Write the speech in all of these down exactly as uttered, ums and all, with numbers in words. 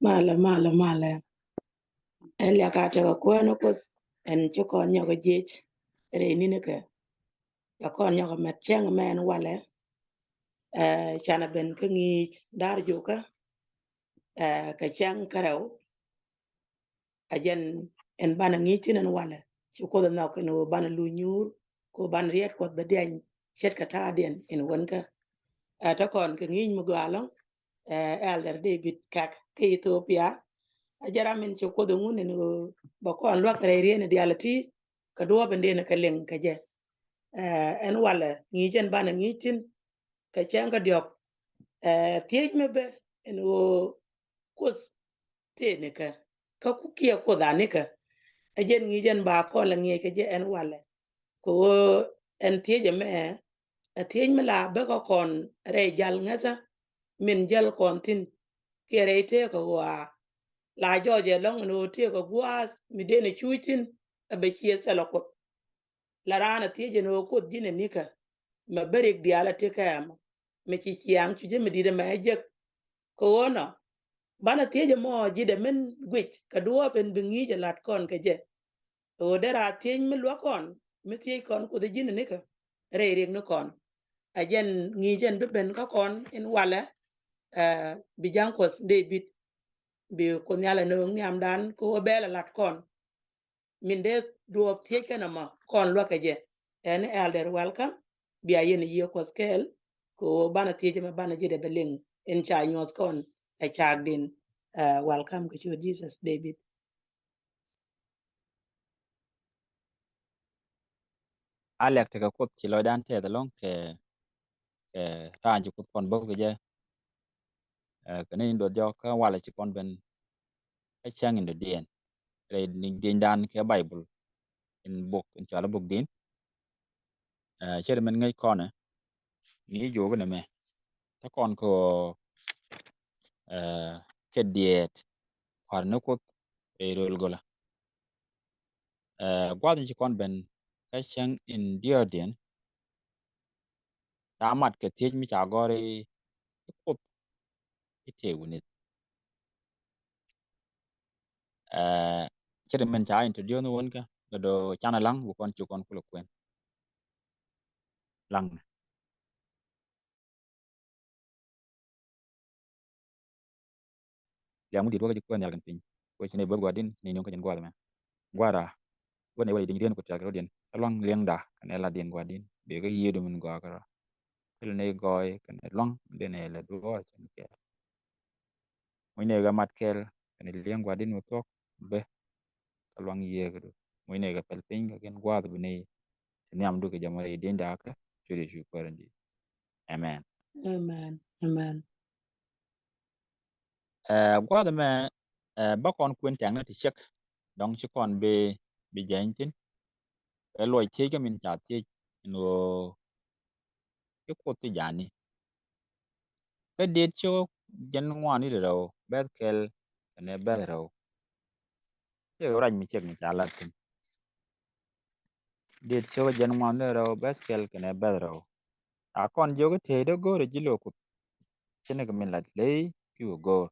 Malɛ, malɛ, malɛ. Ɛn liak a tekɛ kuäär ni Kuoth, ɛn ci kɔn nyɔk jiec rɛy ninikɛ. Cɛ kɔn nyɔk mɛt cäŋ mɛ ɛn walɛ. Ɛ, canɛ ben kä ŋi̱i̱c da̱r jukä, ɛ, kɛ cäŋ kärɛw. A jɛn ɛn banɛ ŋi̱i̱c thi̱n ɛn walɛ. Ci Kuoth ɛ nhɔk ɛn ɣöö banɛ luny nyuur, kɛ ɣöö banɛ riɛt Kuɔth bɛ diany ce̱tkɛ ta̱a̱diɛn ɛn wänkä. Ɛ, te kɔn kɛ ŋi̱i̱c mi gɔaa ɛlɔ̱ŋ, ɛ, Elder David Kɛk kä Ethiopia. A jɛ ram in ci Kuoth ɛ ŋun ɛn ɣöö bɛ kɔn luäk rɛy rieni diaal ɛ ti kɛ duɔ̱ɔ̱p in dee ni kɛ liŋ kɛ jɛ. Ɛ, ɛn walɛ ŋi̱i̱c ɛn banɛ ŋi̱i̱c thi̱n kɛ cäŋ kä diɔ̱k. Ɛ, thiec mi bä ɛn ɣöö Kuoth tëë nikä, kä ku kiɛ Kuoth a nikä. Ɛ jɛn ŋi̱i̱c ɛn ba kɔn lɛ ŋi̱eec kɛ jɛ ɛn walɛ. Kɛ ɣöö ɛn thiec ɛmɛ, ɛ thiec mi la bä kä kɔn rɛy jal ŋäthä min jäl kɔn thi̱n. Kiɛ rɛy tëëkä ɣɔaa la jɔɔc ɛlɔ̱ŋ ɛn ɣöö tëëkä gua̱a̱th mi dee ni cuuc thi̱n, ɛ bɛ ciɛ thilɛ Kuoth. La raan a thiec ɛn ɣöö Kuoth ji̱n ɛ nikä, mɛ bä rik diaal a ti kɛ ɛmɔ, mɛ ci ciaŋ cu jɛ mi di̱t ɛmɛ ɛ jek. Kɛ ɣöö nɔ, banɛ thiec ɛmɔ ji̱dɛ min guic kɛ duɔ̱ɔ̱p in bi ŋi̱i̱c ɛ la̱t kɔn kɛ jɛ. Ɣöö dee raar thiec mi luäk kɔn, mi thiec kɔn Kuoth ji̱n ɛ nikä rɛy riɛk ni kɔn. A jɛn ŋi̱i̱c ɛn bi ben kä kɔn in walɛ, ɛ, bi ja̱ŋ Kuɔth David, bi Kuoth Nhial ɛ nööŋ nhiamdan kɛ ɣöö bɛɛl ɛ la̱t kɔn. Min dee duɔ̱ɔ̱p thiec kɛn ɛmɔ kɔn luäk kɛ jɛ. Ɛn Elder, welcome. Bia yɛn yiëë Kuɔth kɛɛl kɛ ɣöö banɛ thiec ɛmɛ banɛ ji̱dɛ bɛ liŋ in ca nyuɔ̱th kɔn ɛ cakdin. Ɛ, welcome kɛ ciöt Jesus, David. A liak tekɛ Kuoth ci lɔcdan tɛth ɛlɔ̱ŋ kɛ, kɛ ta̱a̱ ci Kuoth kɔn bä kɛ jɛ. Ɛ, kɛ ni in duɔth jɔk kä walɛ ci kɔn ben kä cäŋ in dɔ̱diɛn rɛy ni dinydan kɛ Baibul in buk in cɔal buk din. Ɛ, cɛ ri min ŋäc kɔnɛ ni juɔk ni mɛ. Te kɔn kɛ, ɛ, kɛ diɛɛt kua̱r ni Kuoth rɛy röl gölä. Ɛ, gua̱th in ci kɔn ben kä cäŋ in diɔ̱ɔ̱diɛn. Ca mat kɛ thiec mi ca gɔ̱r i̱ Kuoth i̱ tëë wi̱nith. Ɛ, cɛ ri min ca introduce ni wän kä, kɛ do̱ canɛ laŋ, bi kɔn ci kɔn kulɛ kuɛn. Laŋ. Liaŋ mi di̱i̱t wä kä ji̱ kuäär nhial kɛn piny. Wä ci nɛy bo̱th gua̱a̱r di̱n, ci nɛy nöŋ kä ji̱n gua̱a̱r ɛmɛ. Gua̱a̱ra, wä nɛy wä nɛy di̱n ji̱ rieen Kuoth tial kɛ rɔ̱diɛn. Kä luaŋ liɛŋda kɛnɛ la diɛn gua̱a̱r di̱n. Bɛ kä yiëëdu min gɔaa kärɔa. Thilɛ nɛy gɔɔy kɛnɛ luaŋ, mi dee nɛy lɛ duɔɔr cɛn kɛɛl. Muc nɛy kɛ mat kɛɛl kɛnɛ liɛŋ gua̱a̱r di̱n mi thuɔ̱k bɛ. Kä luaŋ yiëëkädu. Muc nɛy kɛ pɛl piny kä kɛn gua̱a̱th bi nɛy. Ti nhiamdu kɛ jɛ mɔ rɛy di̱n dakä. Ciöt Yecu Kuäär in di̱i̱t. Amen. Amen. Amen. Ɛ, gua̱a̱th ɛmɛ, ɛ, bä kɔn kuën tɛ̈ŋni ti ciek, dɔ̱ŋ ci kɔn bi, bi jɛny thi̱n. Ɛ luɔc thiec kä min ca thiec in ɣöö i̱ Kuoth ti jani. Kä diet cio̱k jiɛn ŋuan wi̱cdɛ rɛw bɛth kɛl kɛnɛ bɛth rɛw. Ciɛ ruac mi ciek mi ca lat thi̱n. Diet cio̱k jiɛn ŋuan wi̱cdɛ rɛw bɛth kɛl kɛnɛ bɛth rɛw. A kɔn jiök i̱ tiɛcdä go̱o̱rä ji̱ lo̱o̱ Kuoth. Ci ni kɛ min lat ley pi̱w ɛ go̱o̱r.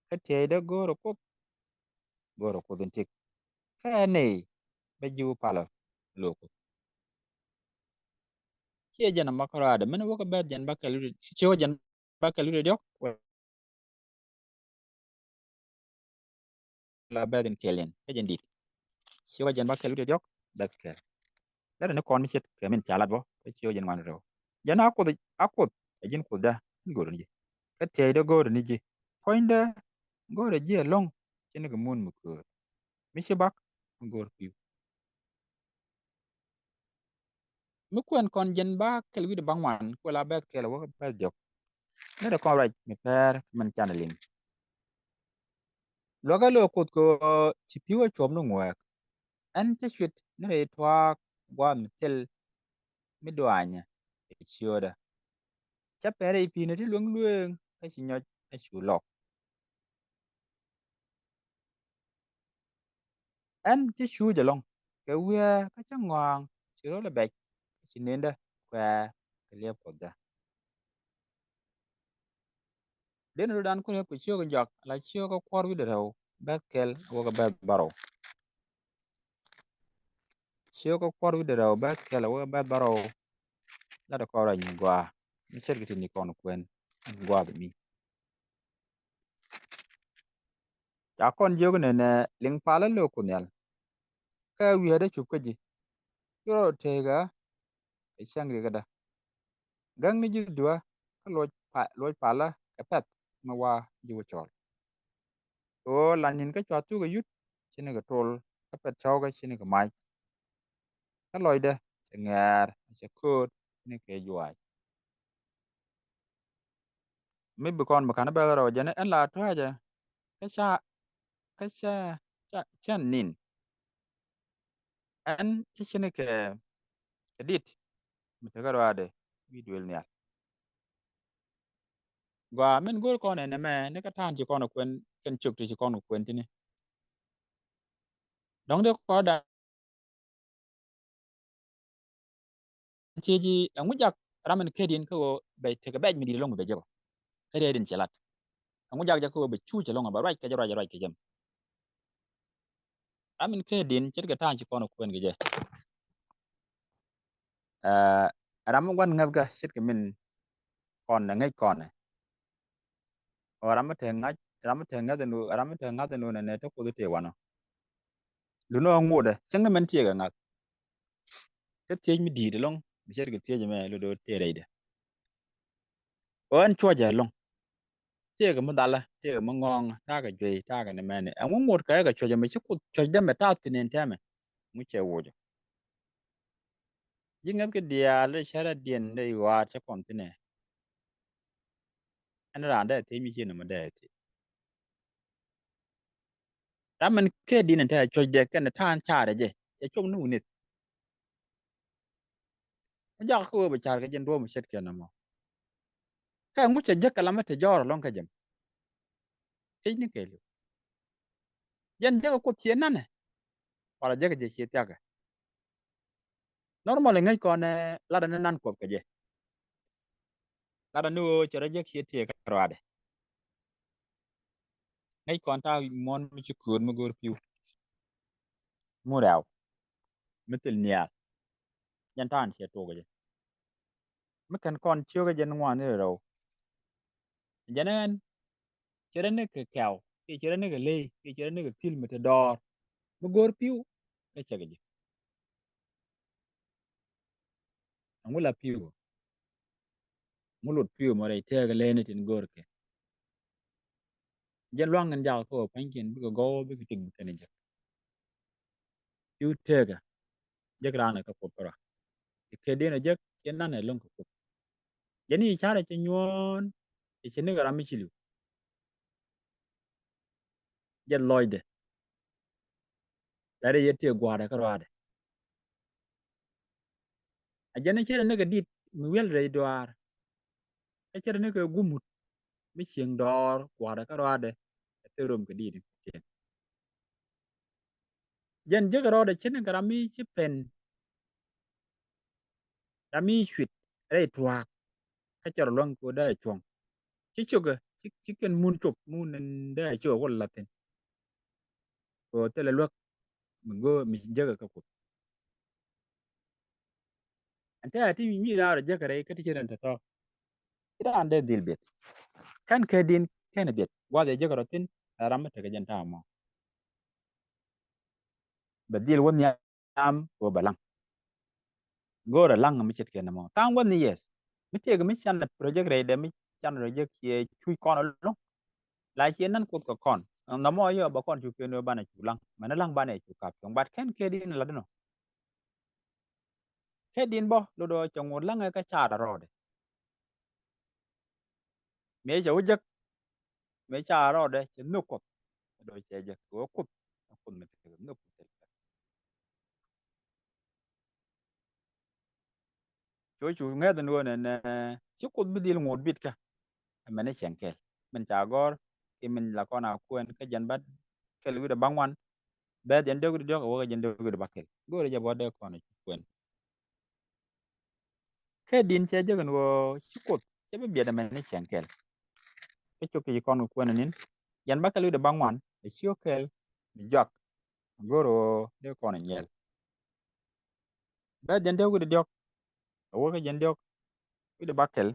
Kä tiɛcdä go̱o̱rä Kuoth, go̱o̱rä Kuoth in tik. Kä ɛ nɛy bɛ ji̱ wä palä lo̱o̱ Kuoth. Ciɛ jɛn ɛmɔ kärɔaadɛ min wä kä bɛth jɛn bä kɛl wi̱cdɛ, ciɛ wä jɛn bä kɛl wi̱cdɛ diɔ̱k. La bɛth in kɛl in kä jɛn di̱t. Ci wä jɛn bä kɛl wi̱cdɛ diɔ̱k bɛth kɛl. Lɛrɛ ni kɔn mi ce̱tkɛ min ca lat bä kä ci wä jɛn ŋuan rɛw. Jɛn a Kuoth, a Kuoth ɛ ji̱n Kuothdä in go̱o̱rä ni ji̱. Kä tiɛcdä go̱o̱rä ni ji̱. Puɔ̱nydä go̱o̱rä ji̱ ɛlɔ̱ŋ ci ni kɛ mun mi köör. Mi ci bak mi go̱o̱r pi̱w. Mi kuɛn kɔn jɛn bä kɛl wi̱cdɛ bä ŋuan kuɛ la bɛth kɛl wä bɛth diɔ̱k. Ni rɛ kɔn ruac mi pɛr kɛ min canɛ liŋ. Luäk ɛ lo̱o̱ Kuoth kɛ ɣöö ci pi̱w ɛ cuɔp ni ŋuɛɛk. Ɛn cä cuit ni rɛy tuaak gua̱a̱th mi thil mi duaanyä ɛ ciöödä. Cä pɛn rɛy pi̱i̱ni ti lueŋ lueeŋ kä ci nyɔc ɛ cu lɔk. Ɛn cä cuuc ɛlɔ̱ŋ kɛ wiee kä cä ŋɔ̱a̱ŋ ci röl ɛ bɛc kä ci nendä kuɛɛr kɛ liɛp Kuothdä. Dee ni rot dan kun yäp kɛ ciök in jɔak la ciök kä kuɔr wi̱cdɛ rɛw bɛth kɛl a wä kɛ bɛth bärɔw. Ciök kä kuɔr wi̱cdɛ rɛw bɛth kɛl a wä kɛ bɛth bärɔw. La dee kɔn rɔ nyin gɔaa mi ce̱tkɛ ti ni kɔn kuɛn in gua̱a̱th mi. Ca kɔn jiök nɛnɛ liŋ palä lö Kuoth Nhial. Kä wi̱i̱dä cup kä ji̱. Ci rɔ tëëkä kɛ cäŋ rikädä. Gäŋni ji̱ duä kä luɔc pa-, luɔc palä kɛ pɛ̈th mi wa ji̱ wä cɔl. Ɣöö la ni̱n kä cua thuk kɛ yut ci ni kɛ tol kä pɛ̈th cɔwkä ci ni kɛ mac. Kä lɔcdä cɛ ŋɛɛr cɛ kööt ci ni kɛ juaac. Mi bi kɔn bi ka̱n bɛl rɛw jɛn ɛn la tua̱cɛ kä ca kä ca ca cɛn nin. Ɛn ci cini kɛ kɛ dit mi tekɛ ruaadɛ wi̱i̱ duël nhial. Gɔaa min go̱o̱r kɔn ɛn ɛmɛ ni kä ta̱a̱n ci kɔn kuɛn kɛn cök ti ci kɔn kuɛn tini. Dɔ̱ŋ dee kɔn da Ci ji̱ ɛŋu jak ram in ket in kä ɣöö bɛ tekɛ bɛc mi di̱i̱t ɛlɔ̱ŋ bɛ jek ɔ. Kä riɛy din cɛ lat. Ɛŋu jak jɛ kä ɣöö bɛ cuuc ɛlɔ̱ŋ bɛ ruac kɛ jɛ ruac ruac kɛ jɛ. Ram in ket in ce̱tkɛ ta̱a̱ŋ ci kɔn kuɛn kɛ jɛ. Ɛ, ram in gua̱n ŋäthkä ce̱tkɛ min kɔn ɛ ŋäc kɔn ɛ. Ɔ ram mi te ŋa̱c, ram mi te ŋa̱th ɛn ɣöö, ram mi te ŋa̱th ɛn ɣöö nɛnɛ te Kuoth tëë wanɔ. Lunɔ ŋotdɛ cäŋ ni mɛn tiɛɛk ɛ ŋa̱th. Kä thiec mi di̱i̱t ɛlɔ̱ŋ mi ce̱tkɛ thiec ɛmɛ lotdɛ tëë rɛydɛ. Ɣän cuɔ̱cɛ ɛlɔ̱ŋ. Tiɛɛk mi dhalä, tiɛɛk mi ŋɔ̱ɔ̱ŋä, ta̱a̱ kɛ juey, ta̱a̱ kɛ ni mɛni. Ɛŋu ŋot kɛ kɛ cuɔ̱cɛ mi ci Kuoth cuɔ̱cdɛ mɛ ta̱a̱ thi̱n ɛn tɛmɛ. Ŋu cɛ wocä. Ji̱ ŋäth kɛ diaal dee cärä diɛn dee ɣɔaat cä kɔn thi̱nɛ. Ɛn raan dee thiec mi ciɛ nɔmɔ dee thiec. Ram min kɛ din in te cuɔ̱cdɛ kɛn ta̱a̱n carɛ jɛ cɛ cuɔ̱ŋ ni wunith. Ɛ jak kä wee bɛ car kɛ jɛn duɔ̱ɔ̱p mi ce̱tkɛ nɔmɔ. Kä ŋu cɛ jäk kɛ lamä te jɔɔr ɛlɔ̱ŋ kä jɛm. Thiec ni kɛɛliw. Jɛn jäk ɛ Kuoth ciɛ nanɛ. Wala jäk ɛ jɛ ciɛ thiakɛ. Normal ŋäc kɔn ɛ latdɛ ni nan Kuɔth kɛ jɛ. Latdɛ ni ɣöö cɛ rɔ jek ciɛ tëë kä ruaadɛ. Ŋäc kɔn ta̱a̱ muɔ̱n mi ci kööt mi go̱o̱r pi̱w. Mun rɛw mi thil nhial. Jɛn ta̱a̱n ciɛ tuɔɔk jɛ. Mi kɛn kɔn ciökä jɛn ŋuan ni rɛw. Jɛn ɛn cɛ rɛ ni kɛ kɛw kiɛ cɛ rɛ ni kɛ ley kiɛ cɛ rɛ ni kɛ thil mi te dɔɔr mi go̱o̱r pi̱w. Kä cɛ kɛ jɛ. Ɛŋu la pi̱w? Ŋu lot pi̱w mɔ rɛy tëëkɛ leni tin go̱o̱rkɛ? Jɛn luaŋ in jakä kä wä pua̱nykiɛn bikɛ gɔw bikɛ tik bikɛn jek. Pi̱w tëëkɛ jek raan kä Kuoth kärɔa. Kɛ diɛn ɔ jek cɛ nan ɛ lo̱ŋ kɛ Kuoth. Jɛn i̱ carɛ cɛ nyuɔ̱ɔ̱n cɛ cɛ nikɛ ram mi ci li̱w. Jɛ lɔcdɛ. La rɛy yɛ tëë gua̱a̱dɛ kä ruaadɛ. A jɛn cɛ rɛ ni kɛ dit mi wiɛl rɛy duaar. Kä cɛ rɛ ni kɛ gumut mi cieŋ dɔɔr gua̱a̱dɛ kä ruaadɛ. Ɛ thil rom kɛ dit in kɛ. Jɛn jek rɔɔdɛ cɛ ni kɛ ram mi ci pɛn. Ram mi cuit rɛy tuaak. Kä cɛ rɔ luäŋ kɛ wä dee a cuɔ̱ŋ. Ci cokɛ ci, ci kɛn mun cop mun in dee a cokɛ wä lathin. Kɛ wä thilɛ luäk mi go̱o̱ mi jäkä kä Kuoth. Ɛn te a ti mi raar jäkä rɛy kä ti ci rɛn tɔ̱tɔ̱. Ci raan dee dhil biɛt. Kɛn kɛ din kɛn biɛt guath ɛ jäkä rɔ thin. Ɛ ram mi tekɛ jɛn ta̱a̱ mɔ. Bɛ dhil wä nhiam kɛ wä bɛ laŋ. Go̱o̱rɛ laŋ mi ce̱tkɛ nɔmɔ tha̱a̱ŋ wä ni yes. Mi tëëk mi can project rɛydɛ mi can project ciɛ cuc kɔn alo̱ŋ. La ciɛ nan Kuoth kɛ kɔn nɔmɔ yɔ bɛ kɔn cu piɛn wä banɛ cu laŋ mɛn laŋ banɛ cu kap cuɔ̱ŋ bat kɛn kɛ din la dinɔ. Kɛ din bɔ lotdɔ cɛ ŋot laŋɛ kä caat a rɔɔdɛ. Mëë cɛ wä jek mëë ca rɔɔdɛ cɛ nhök Kuɔth. Dɔ cɛ jek kɛ wä Kuoth. Kuoth mi tekɛ nhök Kuoth. Cu cu ŋɛth ni ɣöö nɛnɛ ci Kuoth bi dhil ŋot bitkä. Ɛmɛn i̱ cɛŋ kɛl min ca gɔ̱r ki min la kɔn a kuɛn kä jɛn bat kɛl wi̱dɛ baŋ wan. Bɛth jɛn dee wi̱dɛ diɔ̱k a wäkä jɛn dee wi̱dɛ ba kɛl go̱o̱rɛ jɛ bɔt dee kɔn a cu kuɛn. Kɛ din cɛ jek ɛn ɣöö ci Kuoth cɛ bi biɛt ɛmɛn ni cɛŋ kɛl. Kä cuk kɛ ci kɔn kɛ kuɛn nin, jɛn bäkɛl wi̱cdɛ bäŋuan ɛ ci ɣä kɛl mi juak, mi go̱o̱r ɣöö dee kɔn ɛ nyɛl. Bɛ jɛn dee wi̱cdɛ diɔ̱k, ɛ wä kä jɛn diɔ̱k wi̱cdɛ bäkɛl,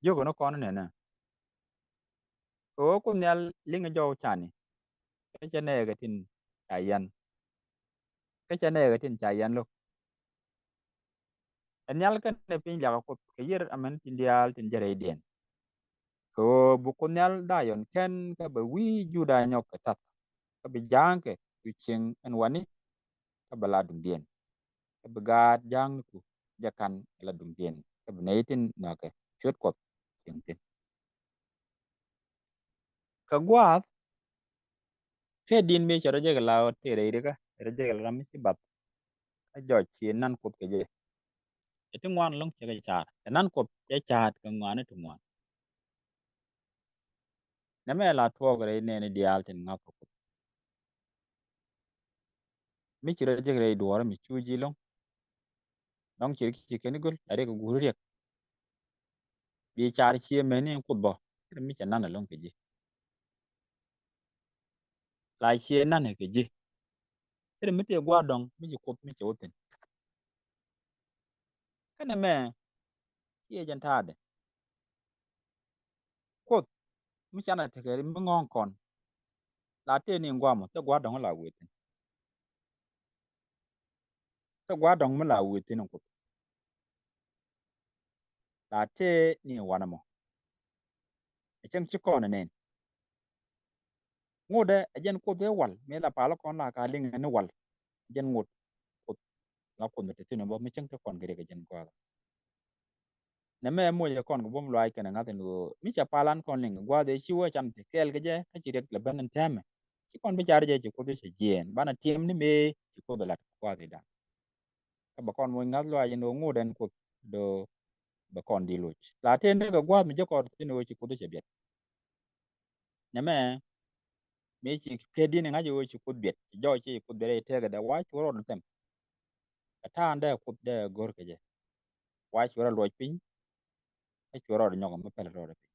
jiök ɣän ɛ kɔn ɛ nɛnɛ. Kɛ ɣöö Kuoth Nhial liŋ ɛ jɔw cani, kä cɛ nɛɛkɛ tin ca yɛn, kä cɛ nɛɛkɛ tin ca yɛn lo̱k. Ɛ nhial kɛnɛ piny liakɛ Kuoth kɛ yiër amäni tin diaal tin jɛ rɛydiɛn. Kɛ ɣöö bi Kuoth Nhial Dhayɔn kɛn, kä bɛ wi̱i̱ Juda nyɔk kɛ ta̱th, kä bi ja̱a̱ŋkɛ cu cieŋ ɛn wani, kä bɛ la duŋdiɛn. Kä bi gaat ja̱a̱ŋniku jɛ ka̱n ɛ la duŋdiɛn, kä bi nɛy tin nhɔakɛ cuet Kuɔth cieŋ thi̱n. Kɛ gua̱a̱th, kɛ di̱n mi cɛ rɔ jek la ɣöö tëë rɛy rikä, cɛ rɔ jek la ram mi ci bath, kä jɔc ci nan Kuoth kɛ jɛ. Cɛ ti ŋuan ɛlɔ̱ŋ cɛ kɛ ca̱a̱t, cɛ nan Kuoth cɛ ca̱a̱t kɛ ŋɔaani ti ŋuan. Nɛmɛ la tuɔɔk rɛy nɛɛni diaal tin ŋa̱th kɛ Kuoth. Mi ci rɔ jek rɛy duɔ̱ɔ̱rä mi cu ji̱ lo̱ŋ, dɔ̱ŋ ci rɔ ki ci kɛn i̱ göl, la riɛk kɛ guuri riɛk. Bi car cië meni in Kuoth bä, ci rɔ mi cɛ nan ɛlɔ̱ŋ kɛ ji̱. La cië nan kɛ ji̱. Ci rɔ mi tëë gua̱a̱r dɔ̱ŋ mi ci Kuoth mi cɛ wä thi̱n. Kä nɛmɛ, ciɛ jɛn ta̱a̱dɛ. Kuoth mi canɛ tekɛ mi ŋɔ̱ɔ̱ŋ kɔn. La tëë ni in gua̱a̱r mɔ, thil gua̱a̱r dɔ̱ŋ la wëë thi̱n. Thil gua̱a̱r dɔ̱ŋ mi la wëë thi̱n in Kuoth. La tëë ni in wanɛ mɔ. Ɛ cäŋ ci kɔn ɛ nɛn. Ŋotdɛ ɛ jɛn Kuoth ëë wal, mi la pal kɔn la ka liŋ ni wal. Ɛ jɛn ŋot Kuoth, la Kuoth mi te thi̱n bä, mi cäŋ te kɔn kɛ riɛk ɛ jɛn gua̱a̱th. Nɛmɛ moc ɛ kɔn kɛ buɔ̱m luaac kɛnɛ ŋa̱th ɛn ɣöö mi cɛ pal an kɔn liŋ gua̱a̱th ëë ci wä can te kɛɛl kɛ jɛ, kä ci riɛk lɛ ben ɛn tɛmɛ. Ci kɔn bi car jɛ ci Kuoth cɛ jiɛɛn, banɛ tiɛm ni mëë ci Kuoth ɛ lat gua̱a̱th ëëdan. Kä bɛ kɔn moc ŋa̱th luaac ɛn ɣöö ŋot ɛn Kuoth do̱ bɛ kɔn di loc. La tëë ni kɛ gua̱a̱th mi jɛ kɔn thi̱n ɣöö ci Kuoth cɛ biɛt. Nɛmɛ, mëë ci kɛ di̱n ŋa̱c ɣöö ci Kuoth biɛt, ci jɔɔc ci Kuoth biɛt rɛy tëëkädɛ, wa cuɛ rɔɔdɛ thɛm. Kɛ ta̱a̱n dee Kuoth dee go̱r kɛ jɛ. Wa cuɛ rɔɔdɛ luɔc piny, kä cuɛ rɔɔdɛ nyɔk mi pɛl rɔɔdɛ piny.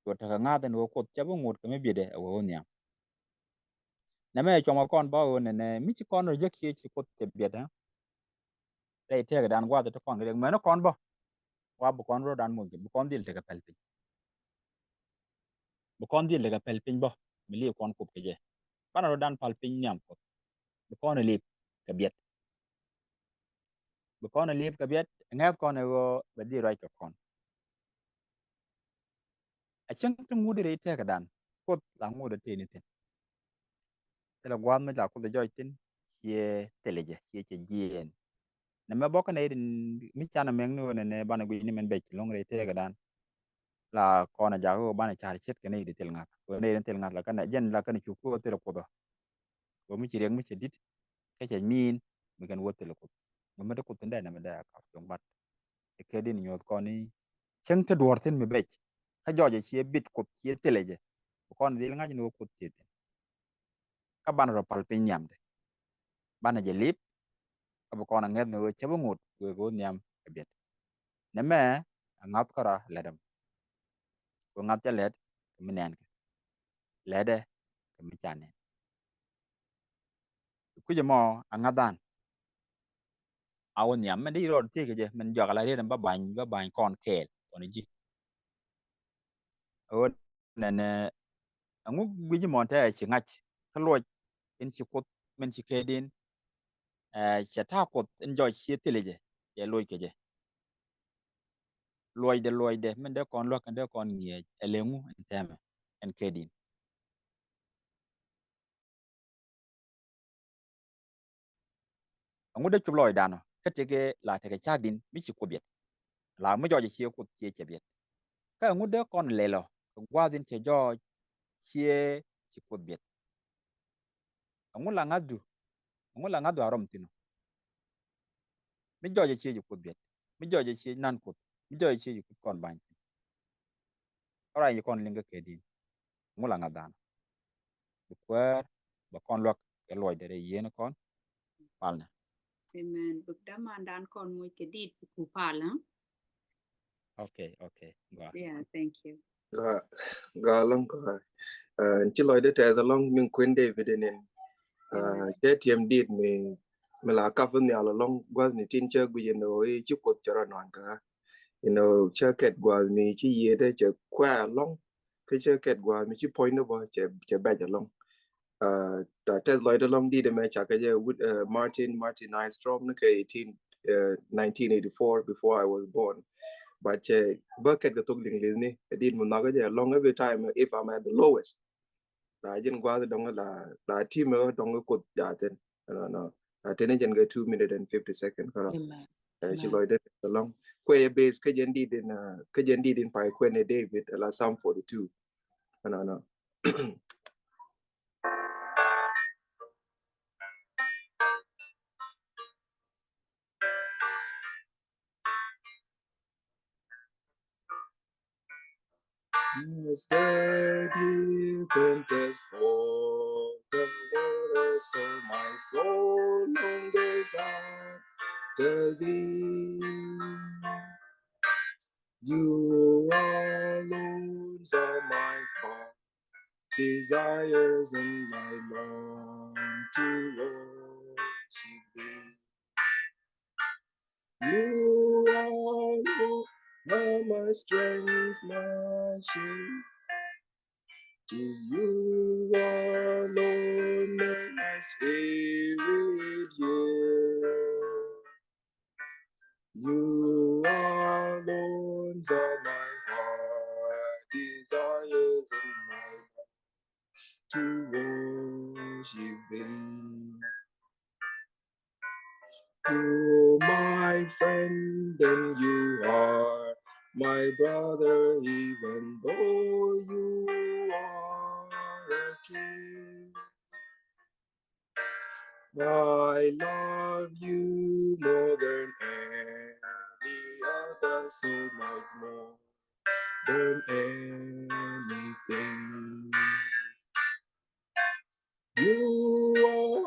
Cuɛ tekɛ ŋa̱th ɛn ɣöö Kuoth cɛ bi ŋot kɛ mi biɛtdɛ ɛ wee wä nhiam. Nɛmɛ cuɔmɛ kɔn bä ɣöö nɛnɛ mi ci kɔn rɔ jek cië ci Kuoth cɛ biɛt ɛ rɛy tëëkädan gua̱a̱th ɛ ti kɔn kɛ riɛk mɛni kɔn bä. Wa bi kɔn rɔɔdan moc kɛ, bi kɔn dhil tekɛ pɛl piny. Bi kɔn dhil tekɛ pɛl piny bä mi li̱i̱ kɔn Kuoth kɛ jɛ. Banɛ rɔɔdan pal piny nhiam Kuoth. Bi kɔn ɛ li̱i̱p kɛ biɛt. Bi kɔn ɛ li̱i̱p kɛ biɛt, ŋɛ̈th kɔn ɛ ɣöö bɛ dhil ruac kɛ kɔn. A cäŋ ti ŋut rɛy tëëkädan, Kuoth la ŋut a tëë ni thi̱n. Thilɛ gua̱a̱th mi la Kuoth a jɔc thi̱n, ciɛ thilɛ jɛ, ciɛ cɛ jiɛɛn. Nɛmɛ bɔkä nɛy tin mi canɛ mɛŋni ɣöö nɛnɛ banɛ guic ni mɛn bɛc lo̱ŋ rɛy tëëkädan. La kɔn a jakä ɣöö banɛ ca̱r ce̱tkɛ nɛy ti thil ŋa̱th. Ɣöö nɛy tin thil ŋa̱th la kɛn jɛn la kɛn cuk kä ɣöö thilɛ Kuoth ɔ. Ɣöö mi ci riɛk mi cɛ di̱t, kä cɛ mi̱i̱n mi kɛn wä thilɛ Kuoth. Ɣöö mi ti Kuoth thi̱n dee nɛmɛ dee a kap cuɔ̱ŋ bat. Ɛ kɛ din nyuɔ̱th kɔn i̱ cäŋ te duɔ̱ɔ̱r thi̱n mi bɛc. Kä jɔɔcɛ ciɛ bit Kuoth ciɛ thilɛ jɛ. Bi kɔn dhil ŋa̱c ni wä Kuoth ciɛ thi̱n. Kä banɛ rɔ pal piny nhiamdɛ. Banɛ jɛ lip. Kä bi kɔn a ŋɛth ni wä cä bi ŋot wëë kɛ wä nhiam kɛ biɛt. Nɛmɛ a ŋa̱th kärɔa lɛt ɛmɔ. Kɛ ŋa̱th cä lɛt kɛ mi nɛɛn kɛ. Lɛtdɛ kɛ mi ca nɛn. Kui̱c ɛmɔ a ŋa̱th dhan. A wä nhiam mɛn di rɔɔd thiec kɛ jɛ mɛn jɔak ala riet ɛn bä ba̱ny bä ba̱ny kɔn kɛɛl kɔn ji̱. Ɣöö nɛnɛ ɛŋu gui̱c mɔn te ɛ ci ŋa̱c kä luɔc in ci Kuoth min ci kɛ din. Ɛ cɛ ta̱a̱ Kuoth in jɔc ciɛ thilɛ jɛ cɛ luɔc kɛ jɛ. Luɔcdɛ luɔcdɛ min dee kɔn luäk kɛn dee kɔn ŋiɛc ɛ lëŋu in tɛmɛ ɛn kɛ din. Ɛŋu dee cop lɔcdan ɔ kä tekɛ la tekɛ cak din mi ci Kuoth biɛt. La mi jɔc ciɛ Kuoth ciɛ cɛ biɛt. Kä ɛŋu dee kɔn lɛl ɔ kɛ gua̱a̱th in cɛ jɔc ciɛ ci Kuoth biɛt. Ɛŋu la ŋa̱thdu, ɛŋu la ŋa̱thdu a rɔm thi̱n ɔ. Mi jɔc ciɛ ci Kuoth biɛt. Mi jɔc ciɛ nan Kuoth. Mi jɔc ciɛ ci Kuoth kɔn ba̱ny thi̱n. Kä ruac ni kɔn liŋ kä kɛ din. Ŋu la ŋa̱th dhan. Bi kuäär bɛ kɔn luäk kɛ luɔcdɛ rɛy yieen kɔn. Palnɛ. Amen. Bik damandan kɔn moc kɛ dit bi ku pal, ha? Okay, okay. Go ahead. Yeah, thank you. Ga ga lɔŋ ga. Ɛn ci lɔcdä tɛth ɛlɔŋ min kuën David ɛn ɛn. Cɛ tiɛm dit mi mi la kap nhial ɛlɔŋ gua̱thni tin cä guic ɛn ɣöö i̱ ci Kuoth cɛ rɔ nɔan kä. You know, cä kɛt gua̱a̱th mi ci yiëëdä cɛ kuɛ ɛlɔŋ. Kä cä kɛt gua̱a̱th mi ci puɔ̱nydä bä cɛ bɛc ɛlɔŋ. Ta tɛth lɔcdä lɔŋ dit ɛmɛ ca kɛ jɛ wut Martin Martin Nystrom ni kɛ eighteen nineteen eighty-four, before I was born. But cɛ bä kɛt kɛ thok Liŋlith ni ɛ dit mi nhɔkä jɛ ɛlɔŋ every time if I'm at the lowest. La jin gua̱a̱th dɔŋ la la team dɔŋ Kuoth jathin. No no. La tini jin kɛ two minute and fifty second kara. Ci lɔcdä ɛlɔŋ kuɛ yɛ base kä jɛn dit in kä jɛn dit in pay kuɛn ɛ David la Psalm forty-two. No no. As the deep panteth for the water, so my soul longeth after thee. You alone are my heart desires, and I long to worship thee. You alone are my strength, my shield. To you alone may my spirit yield. You alone are my heart desires, and my to worship thee. You my friend and you are my brother, even though you are a king. I love you more than any other, so much more than anything. You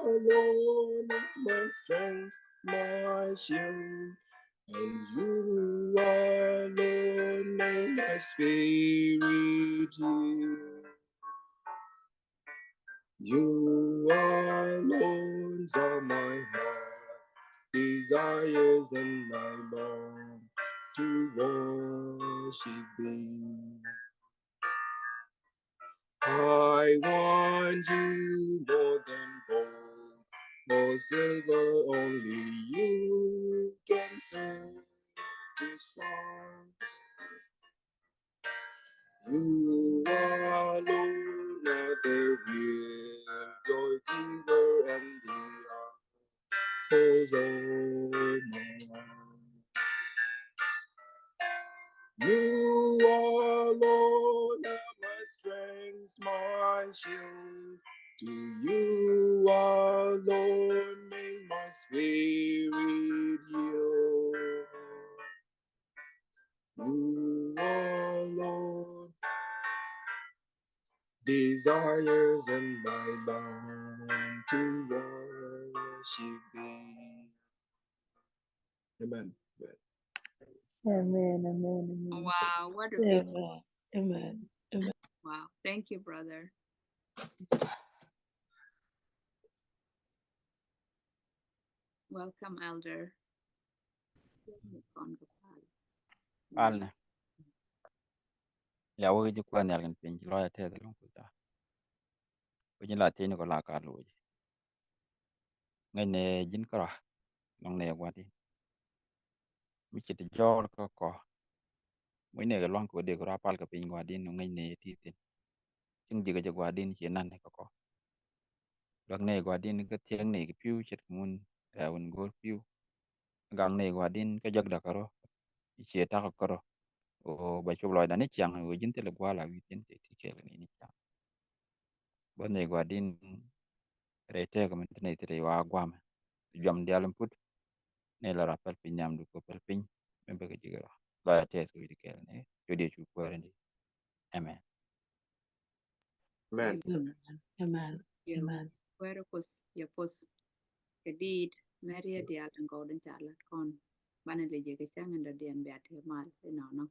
alone are my strength, my shield, and you alone may my spirit yield. You alone are my heart desires, and I long to worship thee. I want you more than gold or silver, only you can satisfy. You alone are the real joy giver and the cause of my life. You alone are my strength, my shield. To you alone may my spirit yield. You alone desires, and I long to worship thee. Amen. Amen, amen, amen. Wow, what a beautiful. Amen, amen, amen. Wow, thank you, brother. Welcome, Elder. Alnɛ. Ya wä ji̱ kuɛn nhial kɛn piny ci lɔc a tɛth lo̱ŋ kuda. Wä ji̱ la thiec ni kɔ la ka loc. Ŋäcnɛ ji̱n kärɔa lɔŋ nɛ yɛ gua̱di̱n. Mi ci ti jɔɔr kä kɔ. Mucnɛ kɛ lua̱ŋ kɛ wä dee kɛ rua pal kɛ piny gua̱di̱n wä ŋäcnɛ yɛ ti thi̱n. Cieŋ ji̱ kɛ jɛ gua̱di̱n ci nan kɛ kɔ. Luäk nɛy gua̱di̱n kä thiäŋ nɛy kɛ pi̱w ce̱tkɛ mun rɛw in go̱o̱r pi̱w. Gak nɛy gua̱di̱n kä jäkdä kärɔ̱. Ciɛ ta̱k kärɔ̱. Ɣöö bɛ cop lɔcdan ni ciaŋ ɣöö ji̱n thilɛ gua̱a̱l a wi̱i̱ thi̱n tëë ti kɛɛl kɛ nɛy ni ciaŋ. Bä nɛy gua̱di̱n rɛy tëëk min te nɛy thilɛ ɣöö a gua̱a̱mɛ. Juam diaal in put. Nɛy la rap päl piny nhiamdu kɛ päl piny. Min bä kɛ ji̱ kɛ rɔ lɔc a tɛth kɛ wi̱i̱ ti kɛɛl ni cot yɛ cu kuäär in di. Amen. Amen. Amen. Amen. Amen. Kuäär Kuoth yɛ puɔth kɛ diit mɛriɛ diaal tin kɔw din ca lat kɔn. Banɛ lɛ jɛ kɛ cäŋ in dɔ̱diɛn bia tëë mal inɔnɔ.